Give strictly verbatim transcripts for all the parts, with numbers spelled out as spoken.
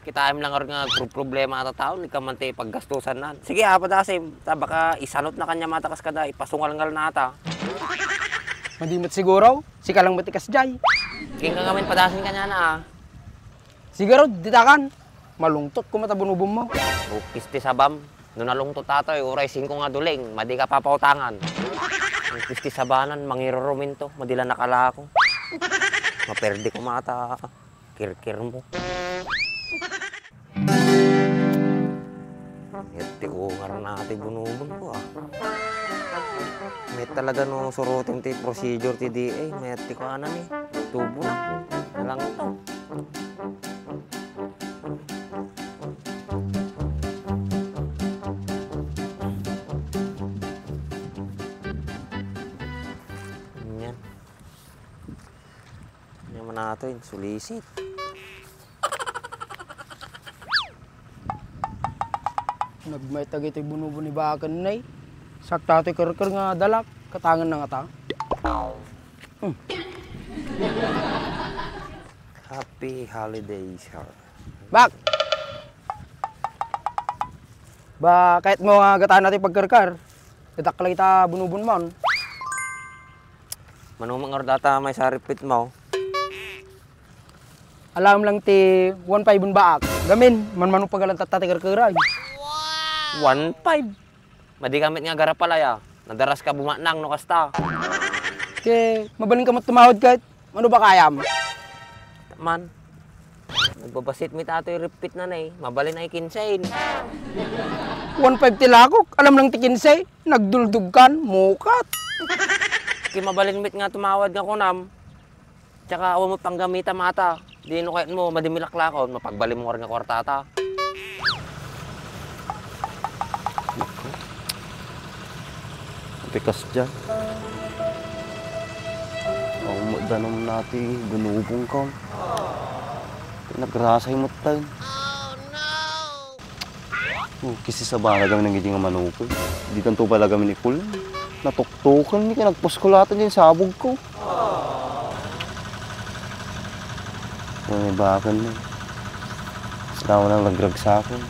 Kitaem lang ngarud nga agproproblema ata tao, ni ka man ti paggastusan nan. Sige, a, padasim, ta baka isanot na kanya mata kas kada, ipasungalngal na ata. Madi met siguro, sika lang met ti kasjay. Ken ka ngamin padasin kanya na, a. Siguro, ditakan. Malungtot ko mata bunubon mo. Bukis ti sabam. No nalungtot atoy, uray singko nga duling, madi ka papautangan. Bukis ti sabanan, mangiruruminto, madi la nakalako. Maperdi ko mata. Kirkir mo. Mayat ti ungar na ti bunubon ko, a. Mayat talaga no suroten ti procedure ti D A, mayat ti kuanan, e. Tubo na. Nalangto. Yan. Ania man atoy, sulisit. Nagmayat dagitoy bunubon ni Baken, nay. Sakto atoy kirkir nga dalak, katangen na ngata. Mm. Happy holiday, sir. Bak! Ba, kayatmo nga gataan atoy pagkirkir? Gatak la ita bunubon mon. Mano met ngarud ata maysa a repeat mo? Alam lang ti one five en baak. Gamin, manmano pagalantat ta ti kirkiray. One five? Madi ka met nga agarapalay, a. Nadaras ka bumatnang no kasta. Ket, mabalin ka met tumawad ket, mano ba kayam? Man, nagbabasit met atoy repeat na, nay. Mabalin ay kinse. One five ti lakok, alam lang ti kinse. Nagduldugkan, mukat. Ket mabalin met nga tumawad nga kunam. Tsaka awan met panggamitam ata. Di no kayatmo, madi mi laklakon, mapagbalinmo ngarud nga kuartata. Pikas diay. Awan met danum na ti bunubon ko. Nagrasay met tayo. Oh, kisi sabana dang nangiti nga manukoy. Ditan to bala gamin ikul. Natuktukan ni, kaya nagpuskulatan din sabog ko. Kung may bakan na. Sinawa nang nagragsakon.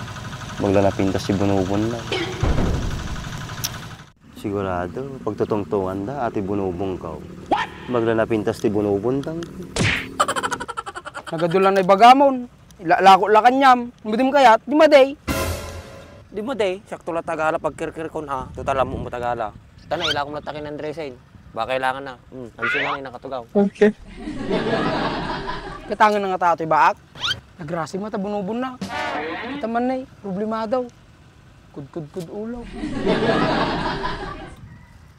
Magla napintas ti bunubon na. Sigurado, pagtutungtungan da, ati bunubon ka. Magla napintas ti bunubon tang. Nagadulan na ibagamon. Ila-, lako la kaniam. Madi kayat, di madi. Di madi, sakto la tagala pagkirkirkon a, total ammo mo tagala. Tana, ilako mo la takin Andresen. Ba kailangan na. Hmm, ayos na, nakatugaw. Okay. Katangen na nga tato, baak. Nagrasay mata bunubon na. Kita man na, eh, problemado. Kudkudkud ulo.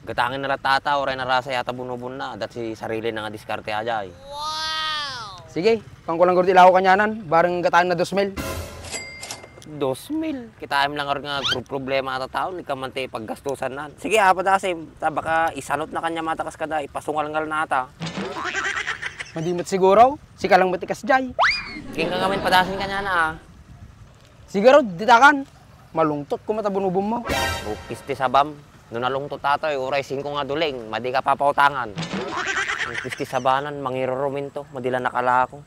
Gatangen na la tata, uray narasay ata bunubon na, dat si sarili na nga diskarte a jay. Wow! Sige, pangkulang gurut ilaw kanyanan, bareng gatangen na dos mil. Dos mil? Kitaem lang nga agproproblema ata tao, ni ka man ti paggastusan nan. Sige, a, padasim, ta baka isanot na kanya mata kas kada, ipasungalngal na ata. Madi met siguro, sika lang met ti kasjay. Ken ka ngamin padasin kanyana, a. Siguro, ditakan. Malungtot ko mata bunubon mo. Bukis ti sabam. No nalungtot atoy, uray singko nga duling, madi ka papautangan. Bukis ti sabanan, mangiruruminto, madi la nakalako.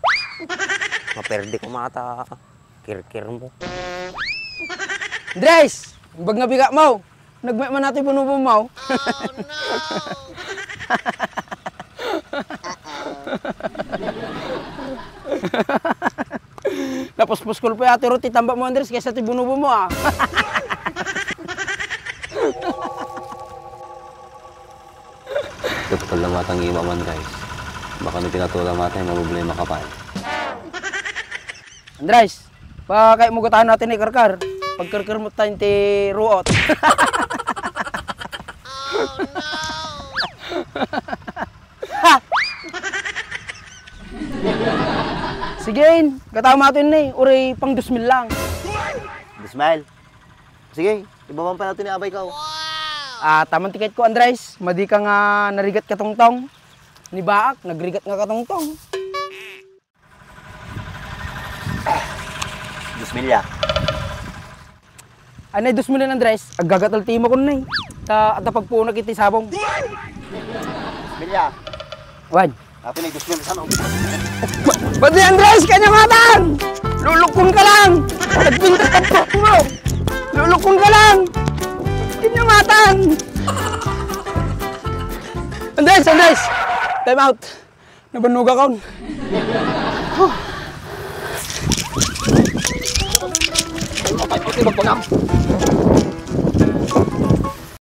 Maperdi ko mata, kirkir mo. Andres! Imbag nga bigat mo! Nagmay man atoy bunubon mo. Napuspuskol pay atoy rut ti tambak mo, Andres, kaysa ti bunubon mo, a. Ket pala matang ima man, guys. Baka no pinatula matay, maproblema ka pay. Andres, pakay mo gatan natin ni Karkar. Pagkarkar mo tayo ti ruot. Sige, in. Gataw mo ato ni, uray pang dos mil lang. Dos mil? Sige, ibabaan pa natin ni abay ka, oh. Ah, taman tiket ko, Andres. Madi ka nga narigat ka tongtong. Ni Baak, nagrigat nga katongtong. Dos mil ya. Anay dos mil, Andres, aggagat ti imakon nay. Ta, ta pagpunak iti sabong. Dos mil ya. Wan. Ato na dos mil, saan? Pati Andres, kanya matan! Lulukon ka lang! Admin ka pa mo! Lulukon ka lang! Kinyamatan! Andres! Andres! Time out! Nabannog akon. Ay, magpanam.